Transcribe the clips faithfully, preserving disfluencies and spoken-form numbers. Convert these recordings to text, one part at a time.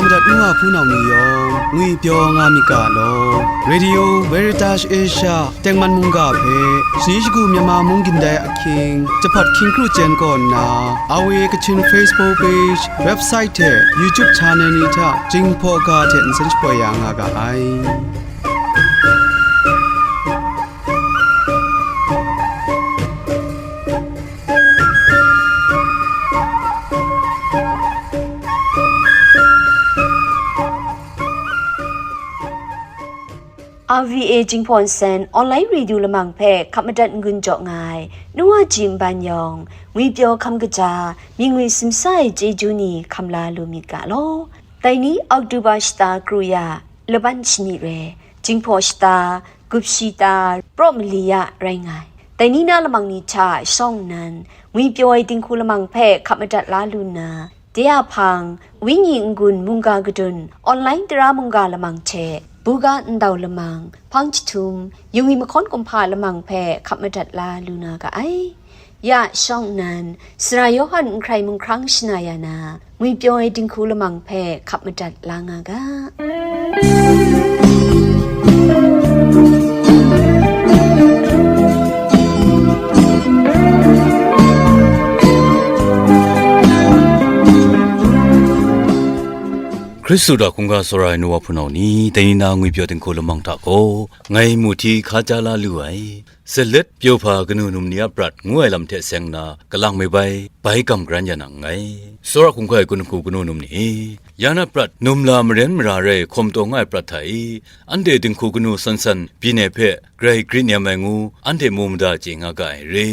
Madat ngu a hpunau ni yawng ngwipyaw nga myit ga law. Radio Veritas Asia tengman mungga hpe shani shagu Myanmar mung gindai ahkying jahpat hkying kru chyen kaw nna, A W A Kachin Facebook page, website hte YouTube channel ni hta Jinghpaw ga hte nsen shapoi ya nga ga ai. R V A Jinghpaw Nsen online radio lamang hpe hkap madat n-gun jaw nga ai, nu wa ji nban yawng, ngwipyaw hkam kaja, mying ngwi simsa ai chyeju ni hkam la lu myit ga law. Dai ni Oktoba shata kru ya, laban shani re, Jinghpaw shata, gup shata, praw mali ya rai nga ai. Dai ni na lamang ni hta shawng nnan, ngwipyaw ai dinghku lamang hpe hkap madat la lu nna, de a hpang, Wenyi n-gun mungga kadun, online tara mungga lamang hte, buga ndau lamang, hpang jahtum, yungwi mahkawn kumhpa lamang hpe hkap madat la lu na ga ai. Ya shawng nnan, Sara Yawhan n hkrai munghkrang shana ya na, ngwipyaw ai dinghku lamang hpe hkap madat la nga ga. Hkristu hta hkungga tsawra ai nu wa hpunau ni, dai ni na ngwipyaw dinghku lamang hta gaw, ngai mu hti hka ja la lu ai, Salet pyaw hpa kanu num ni a prat ngu ai lam hte seng nna, kalang me bai, bai gam garan ya na nngai. Tsawra hkungga ai kun hku kanu num ni e, ya na prat num la maren mara rai hkawm taw nga ai prat hta e, anhte dinghku kanu san san byin ai hpe grai grit nem ai ngu, anhte mu mada chye nga ga ai re.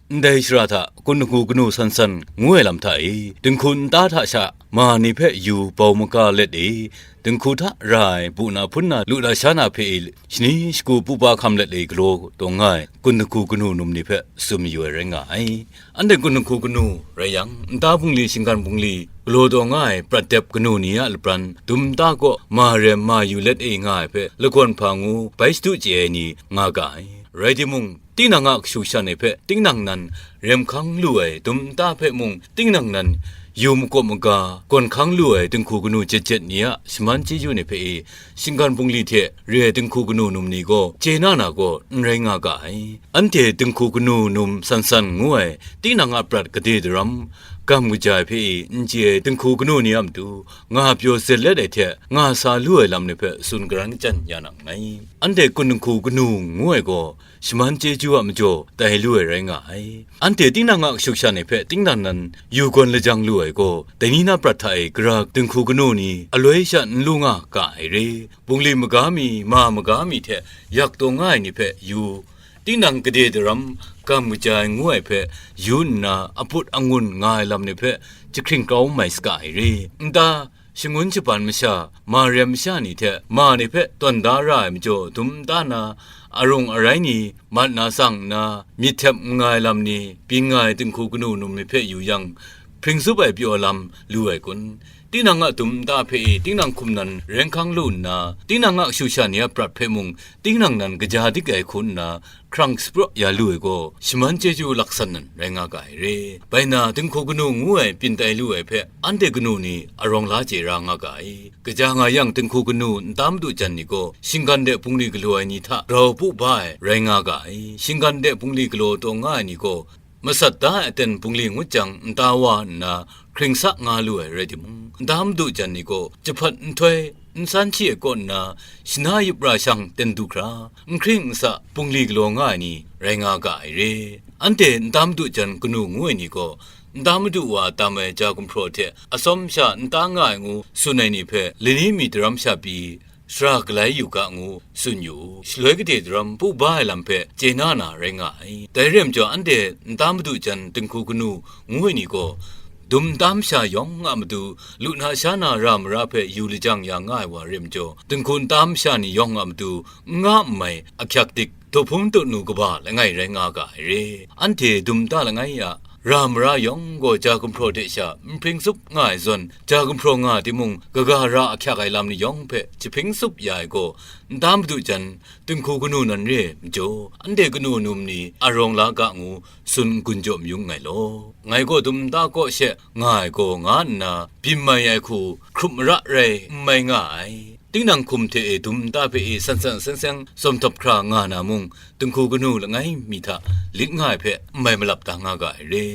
Ndai shara hta kun hku kanu san san ngu ai lam hta e, dinghku nta hta sha ma ni hpe yu bau maga let e, dinghku hta ra ai bu na hpun na lu na sha na hpe e, shani shagu pupa hkam let e galaw taw nga ai kun hku kanu num ni hpe tsun mayu ai rai nga ai. Anhte kun hku kanu rai yang, nta bungli shinggan bungli galaw taw nga ai prat dep kanu ni a lapran dum nta kaw ma rem ma yu let e nga ai hpe lagawn hpa ngu bai shadu chye ai ni nga ga ai. Rai timung, tinang a kashu shan e hpe tinang nan rem hkang lu ai dum nta hpe mung, tinang nan yu makawp maga gawn hkang lu ai dinghku kanu jet jet ni a shaman chyeju ni hpe e, shinggan bungli hte re ai dinghku kanu num ni gaw chye na na gaw n rai nga ga ai. Anhte dinghku kanu num san san ngu ai tinang a prat gade daram, gam kaja ai hpe e n chye ai dinghku kanu ni a matu, nga pyaw zet let ai hte nga sa lu ai lam ni hpe tsun karan kachyan ya na nngai. Anhte kun dinghku kanu ngu ai gaw, shaman chyeju a majaw tai lu ai rai nga ai. Anhte tinang a kashu shan e hpe tinang nan yu gawn lajang lu ai gaw, dai ni na prat hta e gara dinghku kanu ni aloi sha n lu nga ga ai re. Bungli maga mi, ma maga mi hte yak taw nga ai ni hpe yu, tinang gade daram, gam kaja ai ngu ai hpe yu nna, aput angun nga ai lam ni hpe jahkring kau mai saga ai re. Nta shangun shaban masha, ma rem masha ni hte ma ni hpe tawn da ra ai majaw, dum nta na arung arai ni, mat na tsang nna, myit htep n nga ai lam ni, byin nga ai dinghku kanu num ni hpe yu yang, hpring zup ai pyaw lam lu ai kun? Tinang a dum nta hpe e tinang hkum nan reng hkang lu nna, tinang a kashu sha ni a prat hpe mung, tinang nan kaja dik ai hku nna, hkrang shapraw ya lu ai gaw, shaman chyeju laksan nan rai nga ga ai re. Bai na, dinghku kanu ngu ai byin tai lu ai hpe, anhte kanu ni arawng la chye ra nga ga ai. Kaja nga yang, dinghku kanu nta madu jan ni gaw, shinggan de bungli galaw ai ni hta grau pu ba ai rai nga ga ai. Shinggan de bungli galaw taw nga ai ni gaw, masat da ai aten bungli ngut jang nta wa nna, hkring sa nga lu ai rai timung, nta madu jan ni gaw, jahpat nhtoi, n san shi ai kaw nna, shana yup ra shang ten du hkra, n hkring n sa bungli galaw nga ai ni rai nga ga ai re. Anhte nta madu jan kanu ngu ai ni gaw, nta madu wa tam ai ja gumhpraw hte atsawm sha nta nga ai ngu tsun ai ni hpe lani mi daram sha pyi, sara galai yu ga ngu tsun yu u. Shaloi gade daram pu ba ai lam hpe chye na na rai nga ai. Dai rai majaw, anhte nta madu jan dinghku kanu ngu ai ni gaw, dum nta masha yawng a matu, lu na sha na ra mara hpe yu lajang ya nga ai wa rai majaw, dinghku nta masha ni yawng a matu, n nga n mai, ahkyak dik, daw hpung daw nu kaba langai rai nga ga ai re. Anhte dum nta langai a ra mara yawng gaw ja gumhpraw hte sha n hpring tsup nga ai zawn, ja gumhpraw nga ai timung, kaga ra ahkyak ai lam ni yawng hpe jahpring tsup ya ai gaw, nta madu jan, dinghku kanu nan re ai majaw, anhte kanu num ni a rawng la ga ngu, tsun n-gun jaw mayung nngai law. Ngai gaw dum nta kaw she nga ai gaw, nga nna byin mai ai hku hkrup mara rai n mai nga ai. Tinang hkum hte e dum nta hpe e san san seng seng tsawm htawp hkra nga na mung, dinghku kanu langai mi hta lit nga ai hpe n mai malap da nga ga ai re.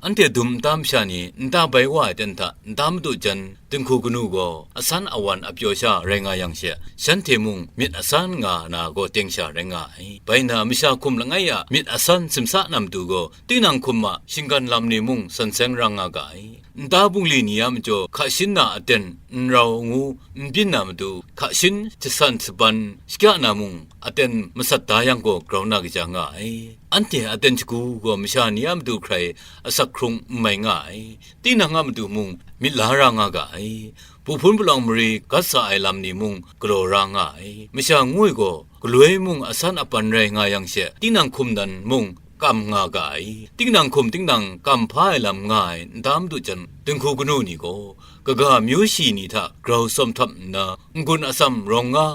Anhte dum nta masha ni nta bai wa ai ten hta nta madu jan, dinghku kanu gaw asan awan apyaw sha rai nga yang she, shanhte mung myit asan nga na gaw teng sha rai nga ai. Bai na, masha hkum langai a myit asan simsa na matu gaw, tinang hkum a shinggan lam ni mung san seng ra nga ga ai. Nta bungli ni a majaw hka shin na aten n rau ngu n byin na matu, hka shin jasan saban shakya na mung, aten masat da yang gaw grau na kaja nga ai. Anhte aten shagu gaw masha ni a matu hkrai asak hkrung n mai nga ai. Tinang a matu mung myit la ra nga ga ai. Buhpun palawng mari gat sa ai lam ni mung galaw ra nga ai. Masha ngu ai gaw galoi mung asan apan rai nga yang she, tinang hkum nan mung kam nga ga ai. Tinang hkum tinang kam hpa ai lam nga ai nta madu jan, dinghku kanu ni gaw kaga myu shi ni hta grau tsawm htap nna, n-gun atsam rawng nga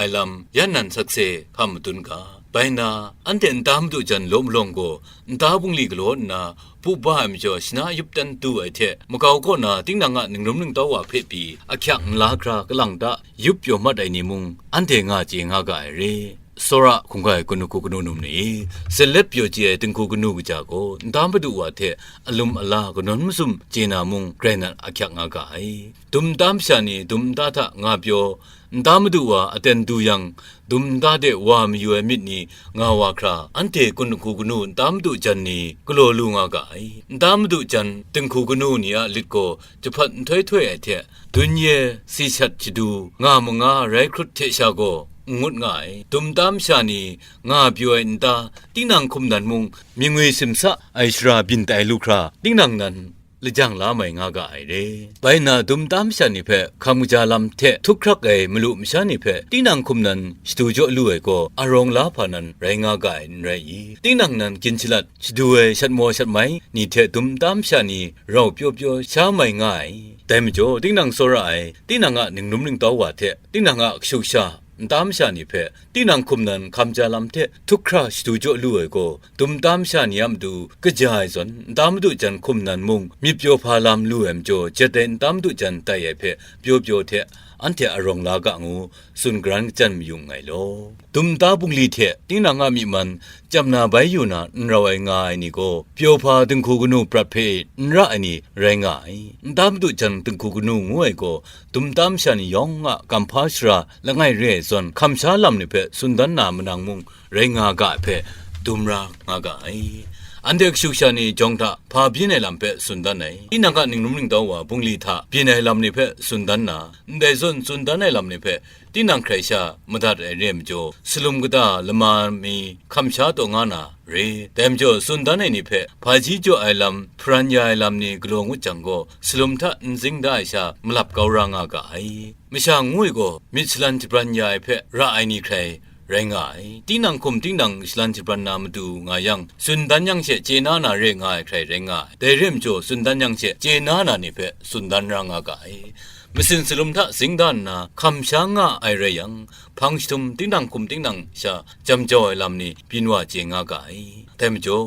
ai lam yan nan sakse hkam madun ga. Bai nna, anhte nta madu jan law malawng gaw, nta bungli galaw nna, pu ba ai majaw shana yup dan du ai hte, makau kaw na tinang a ningrum ningtau wa hpe pyi ahkyak nla hkra kalang ta yup pyaw mat ai ni mung, anhte nga chye nga ga ai re. Tsawra hkungga ai kanu hku kanu num ni, selep pyaw chye ai dinghku kanu kaja gaw, nta madu wa hte alum ala kanawn masum chye na mung, grai nat ahkyak nga ga ai. Dum nta masha ni dum nta hta nga pyaw, nta madu wa aten du yang, dum nta de wa mayu ai myit ni nga wa hkra, anhte dinghku kanu nta madu jan ni galaw lu nga ga ai. Nta madu jan dinghku kanu ni a lit gaw jahpat nhtoi htoi ai hte, dun ye si shat shadu nga manga rai hkrut hte sha gaw n ngut nga ai. Dum nta masha ni nga pyaw ai nta, tinang hkum nan mung myingwi simsa ai shara byin tai lu hkra, tinang nan lajang la mai nga ga ai re. Bai nna, dum nta masha ni hpe hkam kaja lam hte htuk hkrak ai malu masha ni hpe tinang hkum nan shadu jaw lu ai gaw, a rawng la hpa nan rai nga ga ai, n rai i? Tinang nan gin shalat shadu ai shat maw shat mai ni hte dum nta masha ni rau pyaw pyaw sha mai nga ai. Dai majaw, tinang tsawra ai, tinang a ningrum ningtau wa hte tinang a kashu kasha nta masha ni hpe, tinang hkum nan hkam ja lam hte htuk hkra shadu jaw lu ai gaw, dum nta masha ni a matu kaja ai zawn, nta madu jan hkum nan mung myit pyaw hpa lam lu ai majaw, jet ai nta madu jan tai ai hpe pyaw pyaw hte, anhte a rawng la ga ngu, tsun garan kachyan mayung nngai law. Dum nta bungli hte tinang a myi man chyam na bai yu na n rau ai nga ai ni gaw, pyaw hpa dinghku kanu prat hpe n ra ai ni rai nga ai. Nta madu jan dinghku kanu ngu ai gaw, dum nta masha ni yawng a kamhpa shara langai re ai zawn, hkam sha lam ni hpe tsun dan na manang mung rai nga ga ai hpe dum ra nga ga ai. Anhte kashu kasha ni jawng hta hpa byin ai lam hpe tsun dan ai. Tinang a ningrum ningtau wa bungli hta byin ai lam ni hpe tsun dan na, ndai zawn tsun dan ai lam ni hpe tinang hkrai sha madat ai re ai majaw, salum kata lama mi hkam sha taw nga na re. Dai majaw, tsun dan ai ni hpe hpaji jaw ai lam, hparan ya ai lam ni galaw ngut jang gaw, salum hta n zing da ai sha malap kau ra nga ga ai. Masha ngu ai gaw, myit shalan jabran ya ai hpe ra ai ni hkrai rai nga ai. Tinang hkum tinang shalan jabran na matu nga yang, tsun dan yang she chye na na re nga ai hkrai rai nga ai. Dai re majaw, tsun dan yang she chye na na ni hpe tsun dan ra nga ga ai. Masin salum hta zing da nna hkam sha nga ai rai yang, hpang jahtum tinang hkum tinang sha jam jau ai lam ni byin wa chye nga ga ai. Dai majaw,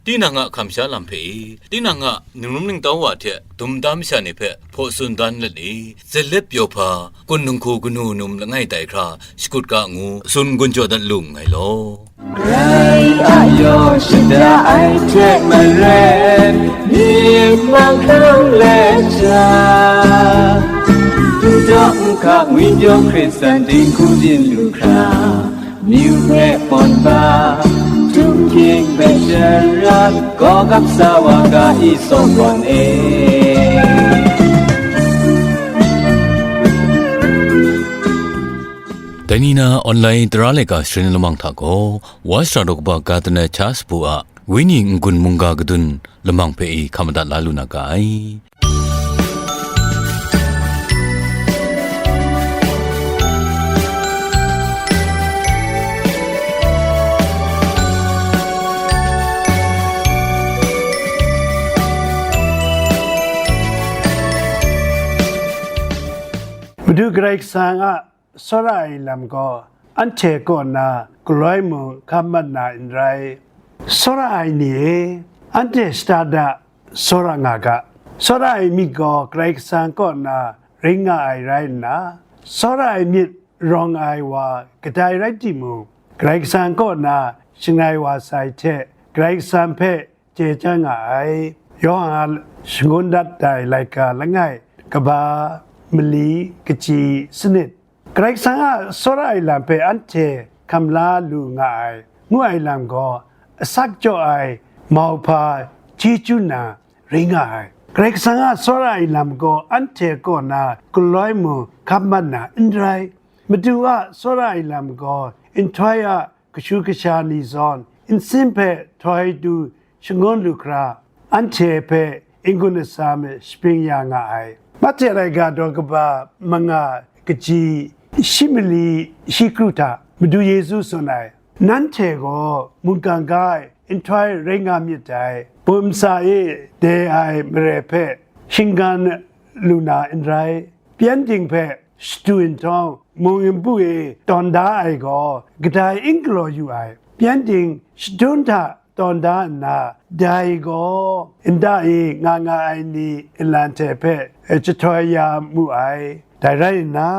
tinang a hkam sha lam hpe e, tinang a ningrum ningtau wa hte dum nta masha ni hpe hpaw tsun dan let e, zalep pyaw hpa, kun dinghku kanu num langai tai hkra shakut ga ngu, tsun n-gun jaw dat lu nngai law. Karai a yaw shada ai hte maren, myit mahkang let hta, n daw n hka ngwipyaw Hkristan dinghku byin lu hkra, myu hpe pawn ba, htunghking hpe sharat, gaw gap sa wa ga i, Sawpawt e. Dai ni na online tara laika sharin lamang hta gaw, Wa Sara Daw Kaba Gardner Charles Bo a Wenyi n-gun mungga kadun lamang hpe i hkam madat la lu na ga ai. Madu Karai Kasang a tsawra ai lam gaw anhte kaw na galoi mung hkam mat na n rai. Tsawra ai ni e, anhte shada da tsawra nga ga. Tsawra ai myit gaw Karai Kasang kaw na ring nga ai rai nna, tsawra ai myit rawng ai wa kadai rai timung, Karai Kasang kaw na shangai wa sai hte Karai Kasang hpe chye chyang nga ai. Yawhan a shangun dat ai laika langai, kaba, mali, kaji, sanit, Karai Kasang a tsawra ai lam hpe anhte hkam la lu nga ai, ngu ai lam gaw, asak jaw ai mauhpa chyeju na ring nga ai. Karai Kasang a tsawra ai lam gaw anhte kaw na galoi mung hkam mat na n rai. Madu a tsawra ai lam gaw nhtoi a kashu kasha ni zawn nsin hpe htoi du shangun lu hkra, anhte hpe n-gun atsam shapring ya nga ai. Mahte laika daw kaba manga kaji shi mali shi kru hta Madu Yesu tsun ai, "Nanhte gaw mungkan ga ai nhtoi rai nga myit dai, bum sa e de ai mare hpe shinggan lu na n rai, pyengdin hpe shadu nhtawm, mung npu e tawn da ai gaw kadai n galaw yu ai, pyengdin shadun hta tawn da nna, dai gaw nta e nga nga ai ni nlan hte hpe jahtoi ya mu ai. Dai rai nna,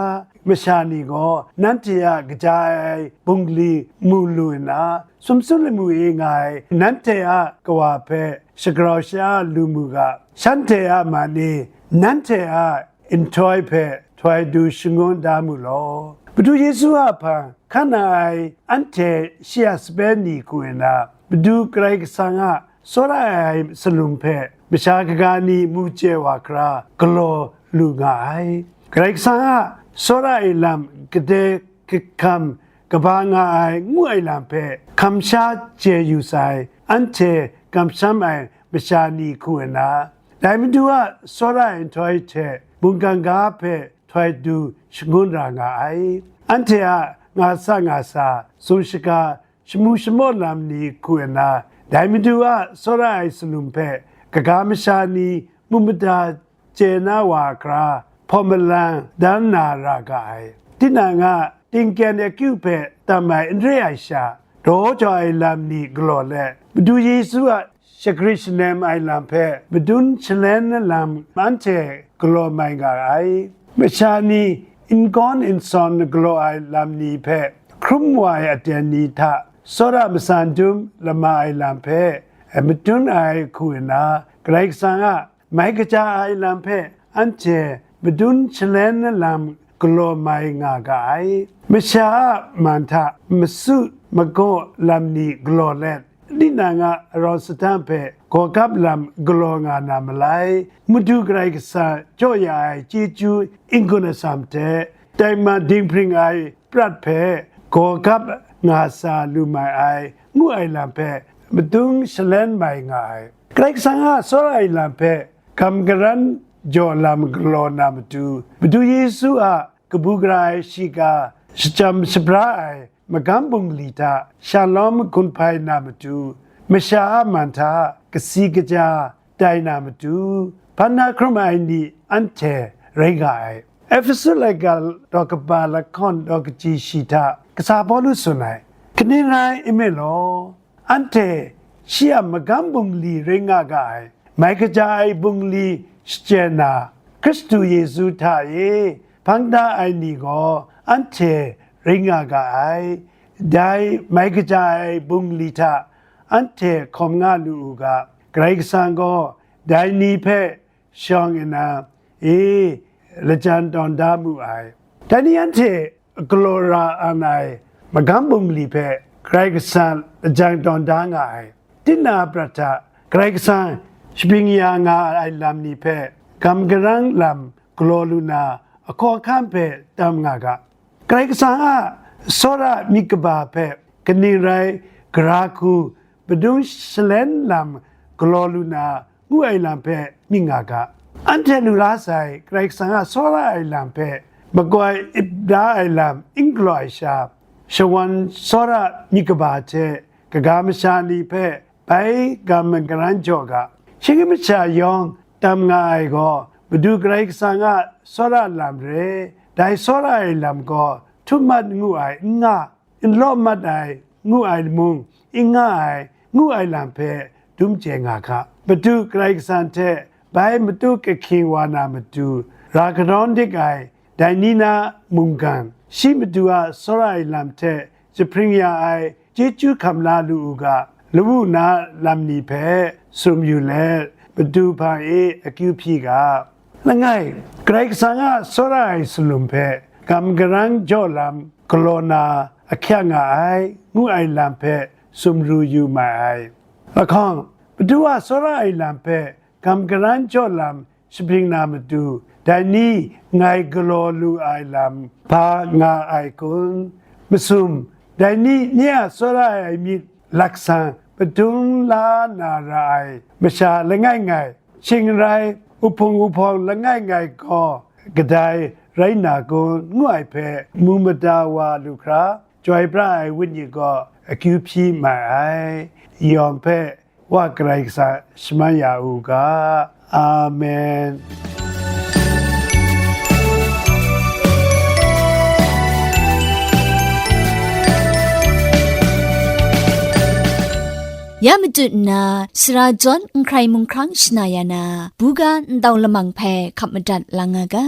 masha ni gaw nanhte a kaja ai bungli mu lu nna, sumsum lamu e nga ai nanhte a Kawa hpe shagrau sha-a lu mu ga, shanhte a man e nanhte a nhtoi hpe htoi du shangun da mu law." Madu Yesu a hpang hkan na ai anhte shi a sape ni hku nna, Madu Karai Kasang a tsawra ai salum hpe masha kaga ni mu chye wa hkra galaw lu nga ai. Karai Kasang a tsawra ai lam gade kahkam kaba nga ai ngu ai lam hpe hkam sha chye yu sai, anhte kamsham ai masha ni hku nna, dai Madu a tsawra ai nhtoi hte mungkan ga hpe htoi du shangun ra nga ai. Anhte a nga sa nga sa, sum shaga, shamu shamawt lam ni hku nna, dai Madu a tsawra ai salum hpe kaga masha ni mu mada chye na wa hkra hpawm malang dan na ra ga ai. Tinang a tingkyen akyu hpe tam ai n re ai sha, daw jau ai lam ni galaw let, Madu Yesu a shagrit shanem ai lam hpe madun shalem na lam anhte galaw mai nga ai. Masha ni n gawn n sawn galaw ai lam ni hpe hkrum wa ai aten ni hta tsawra matsan dum lama ai lam hpe madun ai hku nna, Karai Kasang a mai kaja ai lam hpe anhte madun shalem na lam galaw mai nga ga ai. Masha a man hta masu magaw lam ni galaw let, tinang a rau sadan hpe gawgap lam galaw nga na malai. Madu Karai Kasang jaw ya ai chyeju n-gun atsam hte, dai ma dinghpring ai prat hpe gawgap nga sa lu mai ai, ngu ai lam hpe madun shalem mai nga ai. Karai Kasang a tsawra ai lam hpe gam garan jaw lam galaw na matu, Madu Yesu a kabu gara ai shiga shachyam shabra ai magam bungli hta shalawm gun hpai na matu, masha a man hta kasi kaja tai na matu, hpan na hkrum ai ni anhte rai nga ai. Efesu laika daw kaba lahkawn daw kaji shi hta kasa Pawlu tsun ai, kaning rai nme law, anhte shi a magam bungli rai nga ga ai, mai kaja ai bungli shachyen na, Hkristu Yesu hta e hpang da ai ni gaw anhte rai nga ga ai. Dai mai kaja ai bungli hta anhte hkawm nga lu u ga, Karai Kasang gaw dai ni hpe shawng nna, e, lajan tawn da mu ai. Dai ni anhte galaw ra an ai magam bungli hpe Karai Kasang lajan tawn da nga ai. Tinang a prat hta Karai Kasang shapring ya nga ai lam ni hpe gam garang lam galaw lu na, ahkaw ahkang hpe tam nga ga. Karai Kasang a tsawra myit kaba hpe kaning rai gara hku madun shalem lam galaw lu na, ngu ai lam hpe myit nga ga. Anhte lu la sai Karai Kasang a tsawra ai lam hpe makoi ip da ai lam n galaw ai sha, shawan tsawra myit kaba hte kaga masha ni hpe bai gam magaran jaw ga. Shinggan masha yawng tam nga ai gaw, Madu Karai Kasang a tsawra lam re, dai tsawra ai lam gaw htum mat ngu ai n nga, n law mat ai ngu ai mung n nga ai ngu ai lam hpe dum chye nga hka. Madu Karai Kasang hte bai matu kahkying wa na matu ra kanawn dik ai dai ni na mungkan, shi matu a tsawra ai lam hte jahpring ya ai chyeju hkam la lu u ga, lawu na lam ni hpe sum yu let, matu hpang e akyu hpyi ga. Langai, Karai Kasang a tsawra ai salum hpe gam garang jaw lam galaw na ahkyak nga ai, ngu ai lam hpe sumru yu mai ai. Lahkawng, Madu a tsawra ai lam hpe gam garang jaw lam jahpring na matu, dai ni ngai galaw lu ai lam hpa nga ai kun? Masum, dai ni nye a tsawra ai myit laksang padung la na ra ai masha langai ngai, shing n rai, uhpung uhpawng langai ngai gaw kadai rai na kun, ngu ai hpe mu mada wa lu hkra, Chyoi pra ai Wenyi gaw akyu hpyi mai ai. Yawng hpe Wa Karai Kasang shaman ya u ga. Amen. Ya matut nna, sara jawn n hkrai mung hkrang shana ya na, buga ndau lamang hpe hkap madat lang nga ga.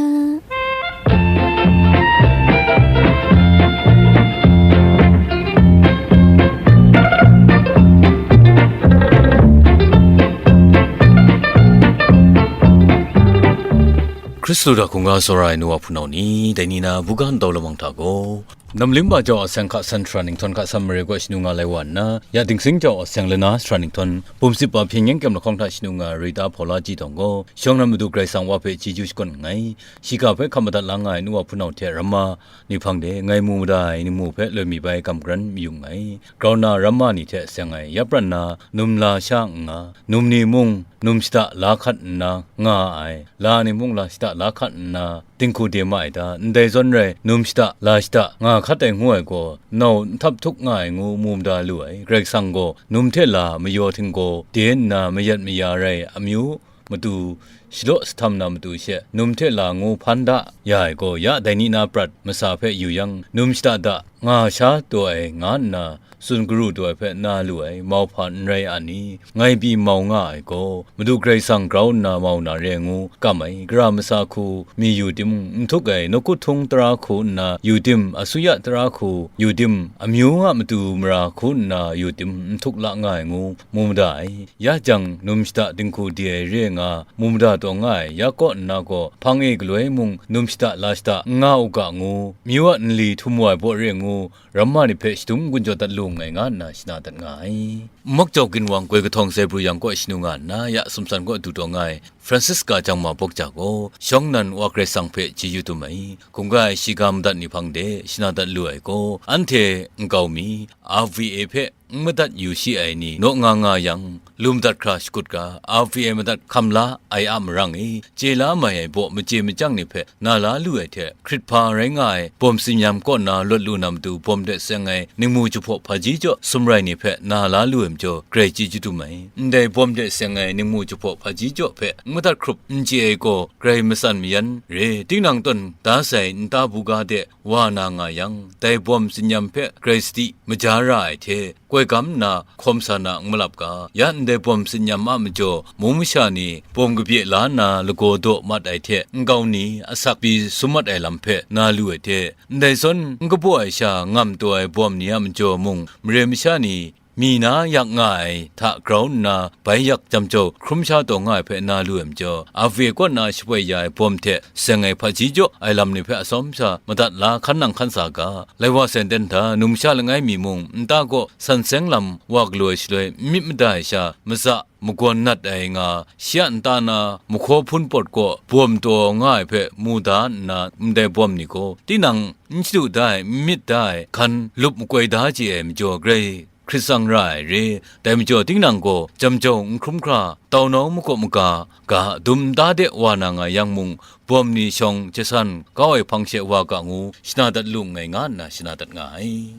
Hkristu hta hkungga tsawra ai nu wa hpunau ni, dai ni na buga ndau lamang hta gaw, Namlim ba jau a seng hka san hkra ninghtawng hka san mare gaw shanu nga lai wa nna, ya Dingsing jau a seng lana hkra ninghtawng, bum sip ba hpyen yen kyem lahkawng hta shanu nga ai Rita Hpawla Ji Tawng gaw, shawng na Madu Karai Kasang Wa hpe chyeju shakawn nngai, shiga hpe hkap madat la nga ai nu wa hpunau hte ramma ni hpang de ngai mu mada ai ningmu hpe loi mi bai gam garan mayu nngai. Grau na ramma ni hte seng ai ya pran na num la sha n nga, num ni mung num shada la hkat nna nga ai, la ni mung la shada la hkat nna, dinghku de ma ai ta? Ndai zawn rai, num shada, la shada, nga hkat ai ngu ai gaw, nau n htap htuk nga ai ngu mu mada lu ai. Karai Kasang gaw, num hte la mayaw htinggaw, de nna mayat maya rai amyu, matu, shalaw sahtam na matu she, num hte la ngu hpan da ya ai gaw, ya dai ni na prat masa hpe yu yang, num shada da, nga sha taw ai, nga nna, tsun garu taw ai hpe na lu ai mauhpa n rai a ni? Ngai pyi mau nga ai gaw, Madu Karai Kasang grau nna mau na re ngu kam ai, gara masa hku mi yu tim, n htuk ai nawku htung tara hku nna yu tim, asuya tara hku yu tim, amyu a matu mara hku nna yu tim, n htuk la nga ai ngu mu mada ai. Ya jang, num shada dinghku de ai re nga mu mada taw nga ai, ya kaw nna gaw, hpang e galoi mung num shada la shada n nga u ga ngu, myu a nli htum wa ai baw re ngu, ramma ni hpe shadum gun jaw dat lu nngai nga nna shana dat nga ai. Nmak jau ginwang goi kahtawng sai pru yang kaw shanu nga nna, ya sumsan kaw du taw nga ai Francisca Jangma Bawk Ja gaw, shawng nnan Wa Karai Kasang hpe chyeju dum ai, hkungga ai shiga madat ni hpang de shana dat lu ai gaw, anhte nkau mi, R V A hpe n madat yu shi ai ni naw nga nga yang, lu madat hkra shakut ga, R V A madat hkam la ai a marang e, chye la mai ai baw machye machyang ni hpe na la lu ai hte, hkrit hpa rai nga ai bawm tsinyam kaw na lawt lu na matu bawm de seng ai ningmu jahpaw hpaji jaw sumrai ni hpe na la lu ai majaw, grai chyeju dum ai. Ndai bawm de seng ai ningmu jahpaw hpaji jaw hpe n madat hkrup n chye ai gaw, grai matsan mayan re, tinang tawn da sai nta buga de wa na nga yang, dai bawm tsinyam hpe grai sadi maja ra ai hte, koi gam nna hkawm sa na n malap ga, ya ndai bawm tsinyam a majaw, mung masha ni bawm kabye la nna lagaw daw mat ai hte, nkau ni asak pyi sum mat ai lam hpe na lu ai hte, ndai zawn n kabaw ai sha ngam taw ai bawm ni a majaw mung, mare masha ni mi na yak nga ai hta grau nna, bai yak jam jau hkrum sha taw nga ai hpe na lu ai majaw, R V A kaw na shapoi ya ai bawm hte seng ai hpaji jaw ai lam ni hpe atsawm sha madat la hkan nang hkan sa ga, lai wa sai nten hta numsha langai mi mung nta gaw san seng lam wa galaw ai shaloi n myit mada ai sha, matsa magawn nat ai nga, shi a nta na mahkaw hpun pawt gaw bawm taw nga ai hpe mu da nna, ndai bawm ni gaw tinang n shadu da ai, n myit da ai hkan lup makoi da chye ai majaw, grai hkrit tsang ra ai re. Dai majaw, tinang gaw jam jau n hkrum hkra, taunau makaw maga ga dum nta de wa na nga yang mung, bawm ni shawng jasan kau ai hpang she wa ga ngu shana dat lu nngai nga nna shana dat nga ai.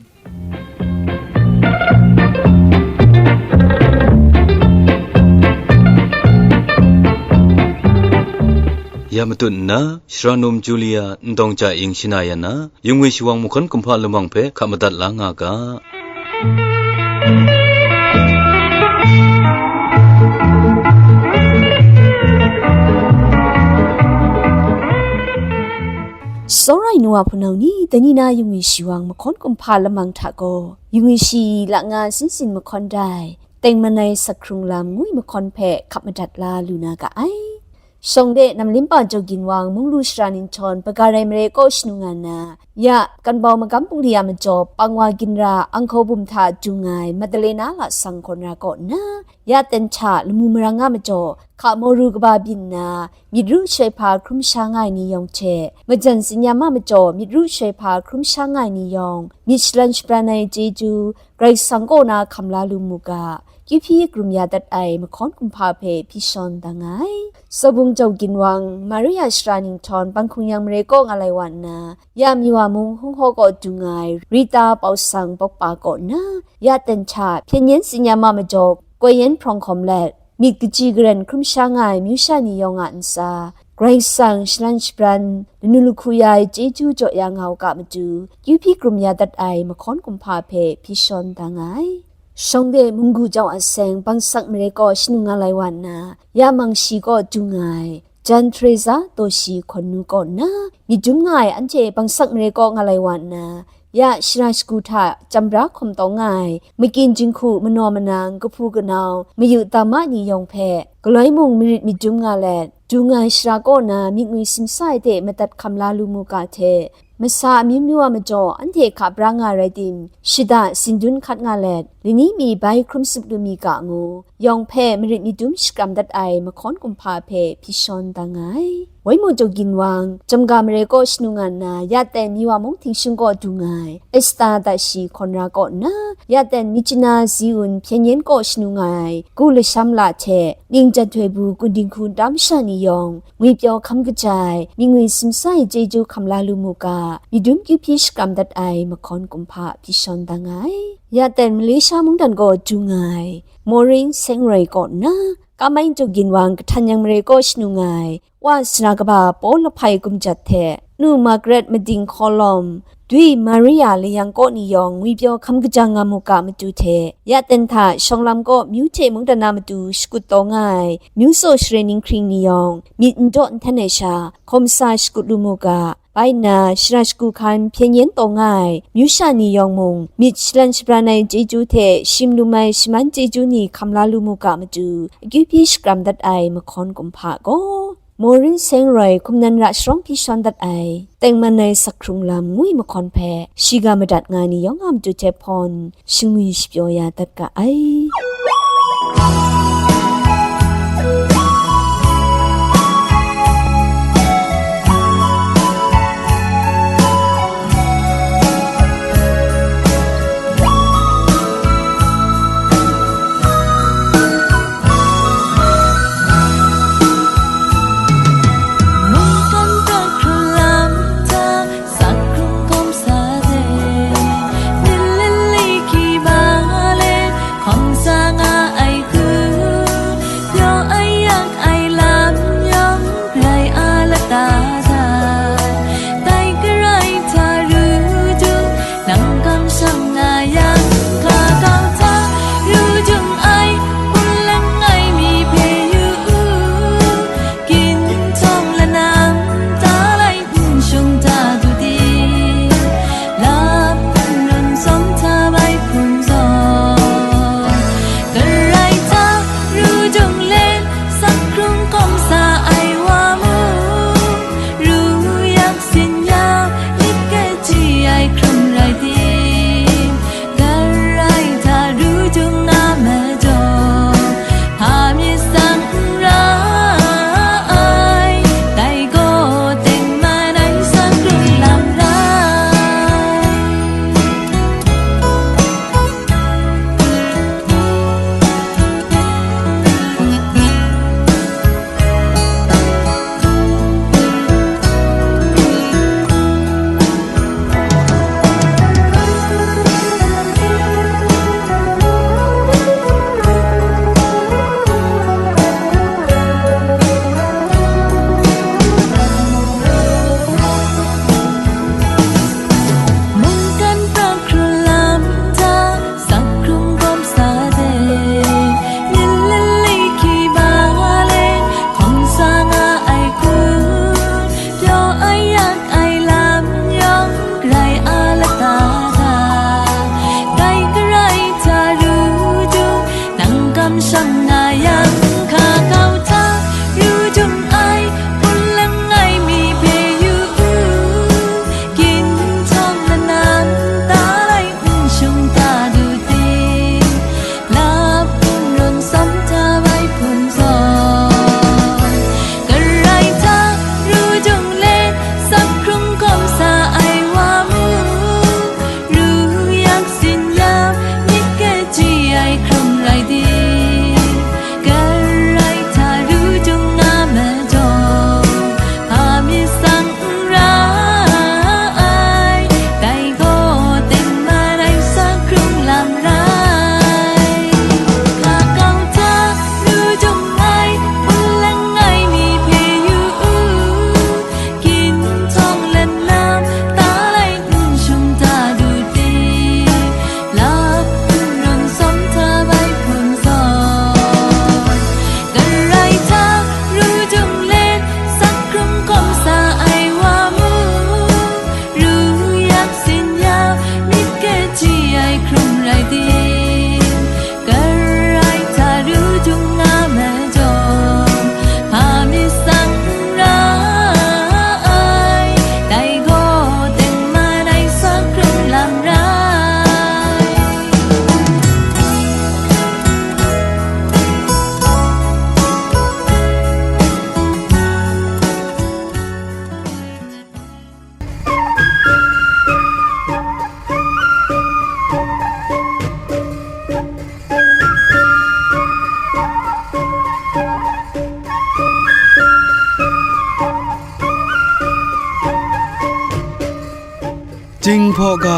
Ya matut nna, Shara Num Julia Ndawng Ja Ing shana ya na, yungwi shawang mahkawn kumhpa lamang hpe hka madat la nga ga. Tsawra ai nu wa hpunau ni, dai ni na yungwi shawang mahkawn kumhpa lamang hta gaw, yungwi shi la nga sin sin mahkawn dai, tengman ai sakhkrung lam ngwi mahkawn hpe hkap madat la lu na ga ai. Shawng de Namlimpa Jaw Ginwang, Munglu Shara Ninghtawn, Baga Rai Mare kaw shanu nga nna, ya Kanbau Magam Pungli a majaw Pangwa Ginra Anghkaw Bum hta dung ai Madalena Lasang Hkawn Ra kaw nna, ya ten hta Lamu Marang a majaw Hka Moru kaba byin nna, myit ru shoi hpa hkrum sha nga ai ni yawng hte, majan tsin-yam a majaw myit ru shoi hpa hkrum sha nga ai ni yawng, myit shalan shabran ai chyeju, Karai Kasang kaw na hkam la lu mu ga, kyu hpyi krum ya dat ai mahkawn kumhpa hpe hpyi shawn da nga ai. Sabung Jau Ginwang, Maria Shara Ninghtawn, Banghkung Yang Mare kaw nga lai wa nna, ya Miwa mung Hung Haw kaw dung ai Rita Pau Sang Pawkpa kaw nna, ya ten hta hpyen yen tsin-yam a majaw koi yen hprawng hkawm let, myit kaji karen hkrum sha nga ai myu sha ni yawng a ntsa, Karai Kasang shalan shabran, lanu lahku ya ai chyeju jaw ya nga u ga matu, kyu hpyi krum ya dat ai mahkawn kumhpa hpe hpyi shawn da nga ai. Shawng de Munggu Jau Aseng, Bangsak Mare kaw shanu nga lai wa nna, ya Mangshi kaw dung ai, Jan Teresa Taw Shi Hkawn Nu kaw nna, myit dum nga ai anhte Bangsak Mare kaw nga lai wa nna, ya shara shagu hta chyam bra hkawm taw nga ai, makyin jinghku manaw manang, kahpu kanau, mayu tam a ni yawng hpe, galoi mung marit myit dum nga let, dung ai shara kaw na myit ngwi simsa ai hte madat hkam la lu mu ga hte, masa amyu myu a majaw anhte hka bra nga rai tim, shada tsin dun hkat nga let, lani mi bai hkrum tsup lu mi ga ngu, yawng hpe marit myit dum shakram dat ai mahkawn kumhpa hpe hpyi shawn da nga ai. Waimu Jaw Ginwang, Jamga Mare kaw shanu nga nna, ya ten Miwa mung Htingshung kaw dung ai, Esta Tashi Hkawn Ra kaw nna, ya ten Myitkyina Ziun, Hpyen Yen kaw shanu nga ai, Ku Lasham La hte, Ning Jan Htoi Bu, Kun Dinghku nta masha ni yawng, ngwipyaw hkam kaja ai, myit ngwi simsa ai chyeju hkam la lu mu ga, myit dum kyu hpyi shakram dat ai mahkawn kumhpa hpyi shawn da nga ai. Ya ten Malaysia mungdan kaw dung ai, Maureen Seng Roi kaw nna, Kamai Jaw Ginwang, Kahtan Yang Mare kaw shanu nga ai, Wa Sara kaba Paw Lahpai Kumjat hte, Nu Margaret Mading Hkaw Lawm, Dwi Maria Layang kaw ni yawng ngwipyaw hkam kaja nga mu ga matu hte, ya ten hta shawng lam kaw myu hte mungdan na matu shakut taw nga ai, myu tsaw share ninghkring ni yawng, myit n daw n htan ai sha, hkawm sa shakut lu mu ga, bai nna, shara shagu hkan hpyen yen taw nga ai, myu sha ni yawng mung, myit shalan shabran ai chyeju hte shim lum ai shaman chyeju ni hkam la lu mu ga matu, akyu hpyi shakram dat ai mahkawn kumhpa gaw, Maureen Seng Roi hkum nan ra sharawng hpyi shawn dat ai, tengman ai sakhkrung lam ngwi mahkawn hpe, shiga madat nga ai ni yawng a matu hte hpawn, shingwi shapyaw ya dat ga ai.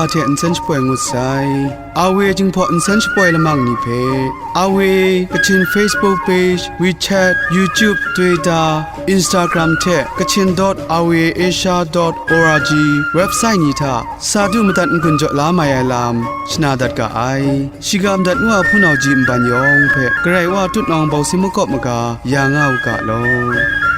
hte nsen shapoi ngut sai. Awe Jinghpaw nsen shapoi lamang ni hpe, Awe Kachin Facebook page, WeChat, YouTube, Twitter, Instagram hte Kachin dot awe asia dot org website ni hta sa du madat n-gun jaw la mai ai lam shana dat ga ai. Shiga madat nu a hpunau ji nban yawng hpe Karai Wa tutnawng bawsin makawp maga ya nga u ga law.